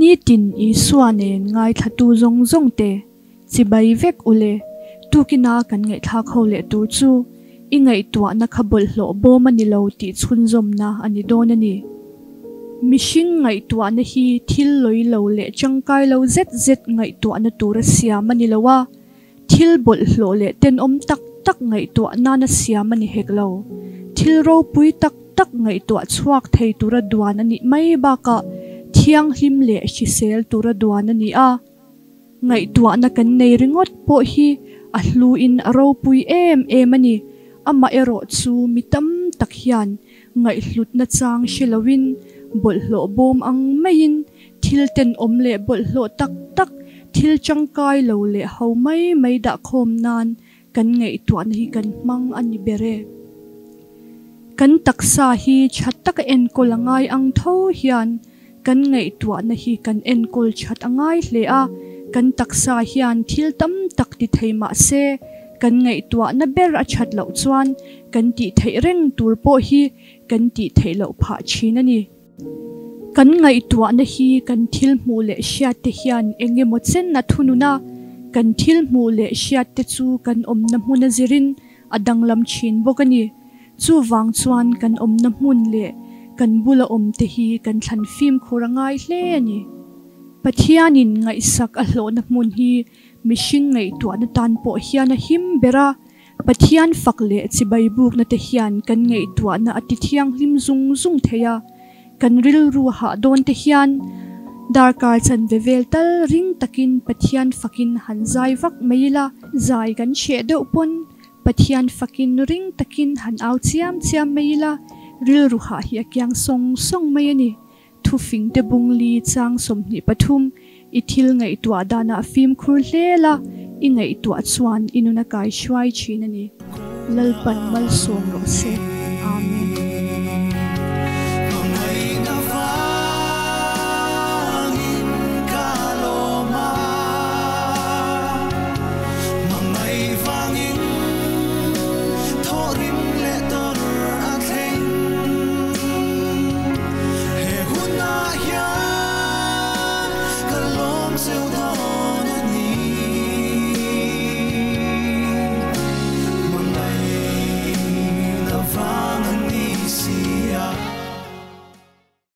Nitin Isua nen ngaithlatu zawng zawng te chibai vek ule. Tukina kan ngaihthlak ho leh tur chu i ngaihtuahna kha bawlhhlawh bawm a ni lo tih chhunzawmna a ni dawn a ni. Mihring ngaihtuahna hi thil lawi lo leh tangkai lo zet zet ngaihtuahna tura siam a ni lo a, thil bawlhhlawh leh tenawm tak tak ngaihtuah nana siam a ni hek lo. Thil ropui tak tak ngaihtuah chhuak thei tura duan a nih mai bakah thianghlim leh hrisel tura duan a ni a. Ngaihtuahna kan nei ringawt pawh hi a hluin a ropui em em a ni. Amaherawh chu mi tam tak hian ngaihhlutna chang hre loin bawlhhlawh bawm ang maiin thil tenawm leh bawlhhlawh tak tak, thil tangkai lo leh ho mai mai dahkhawm nan kan ngaihtuahna hi kan hmang a ni ber e. Kan taksa hi tha taka enkawl a ngai ang tho hian kan ngaihtuahna hi kan enkawl that a ngai hle a, kan taksa hian thil tam tak ti thei mah se kan ngaihtuahna ber a that loh chuan kan tih theih reng tur pawh hi kan tih theih loh phah thin a ni. Kan ngaihtuahna hi kan thil hmuh leh hriat te hian eng emaw chen a thunun a, kan thil hmuh leh hriat te chu kan awmna hmun a zirin a danglam thin bawk a ni. Chuvang chuan kan awmna hmun leh kan bula awm te hi kan thlan fimkhur a ngai hle a ni. Pathianin ngaihsak a hlawhna hmun hi mihring ngaihtuahna tan pawh hian a him ber a, Pathian fak leh chibai bukna te hian kan ngaihtuahna a ti thianghlim zung zung thei a, kan rilru hah dawn te hian darkar chanve vel tal ring takin Pathian fakin han zai vak mai ila, zai kan hreh deuh pawn Pathian fakin ring takin han au chiam chiam mai ila, rilru hah hi a kiang sawng sawng mai a ni. Thufing te bung li chang 23, I thil ngaihtuah danah fimkhur hle la, i ngaihtuah chuan i nuna kai hruai thin a ni. Lalpan malsawm rawh se.